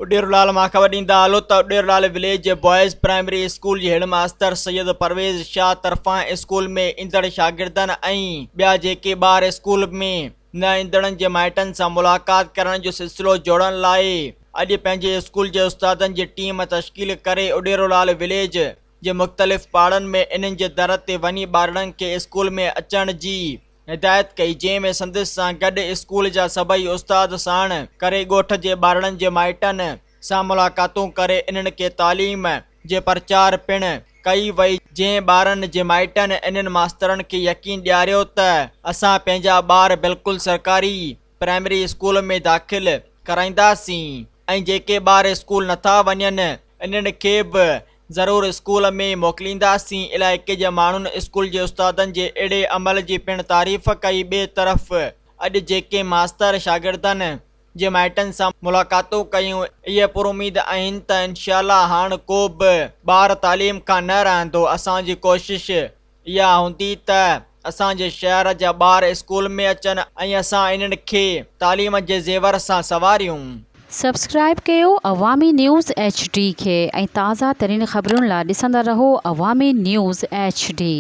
اڏيرولال مان خبر ڏيندا هلو ته Uderolal village boys primary school جي هيڊ ماستر سيد پرويز شاهه طرفان اسڪول ۾ ايندڙ شاگردن ۽ ٻيا جيڪي ٻار اسڪول ۾ نه ايندڙن جي مائٽن سان ملاقات ڪرڻ جو سلسلو جوڙڻ لاء اڄ پنهنجي اسڪول جي استادن جي ٽيم تشڪيل ڪري اڏيرولال وليج جي مختلف پاڙن ۾ انهن جي در تي وڃي ٻارڙن کي اسڪول ۾ اچڻ جي هدايت ڪئي جنهن ۾ سندس سان گڏ اسڪول جا سڀئي استاد ساڻ ڪري ڳوٺ جي ٻارڙن جي مائٽن سان ملاقاتون ڪري انهن کي تعليم جي پرچار پڻ ڪئي وئي جنهن ٻارن جي مائٽن انهن ماسترن کي يقين ڏياريو ته اسان پنهنجا ٻار بلڪل سرڪاري پرائمري اسڪول ۾ داخل ڪرائينداسين ۽ جيڪي ٻار اسڪول نٿا وڃن انهن کي به ضرور اسڪول ۾ موڪلينداسين علائقي جي ماڻهن اسڪول جي استادن جي اهڙي عمل جي پڻ تعريف ڪئي ٻئي طرف اڄ جيڪي ماستر شاگردن جي مائٽن سان ملاقاتون ڪيون اهي پراميد آهن ته انشاء الله هاڻ ڪو به ٻار تعليم کان نه رهندو اسان جي ڪوشش اها هوندي ته اسان جي شهر جا ٻار اسڪول ۾ اچن ۽ اسان انهن کي تعليم جي زيور سان سنواريون. سبسڪرائيب ڪيو عوامي نيوز ايڇ ڊي کي ۽ تازه ترين خبرن لا ڏسندا رهو عوامي نيوز ايڇ ڊي.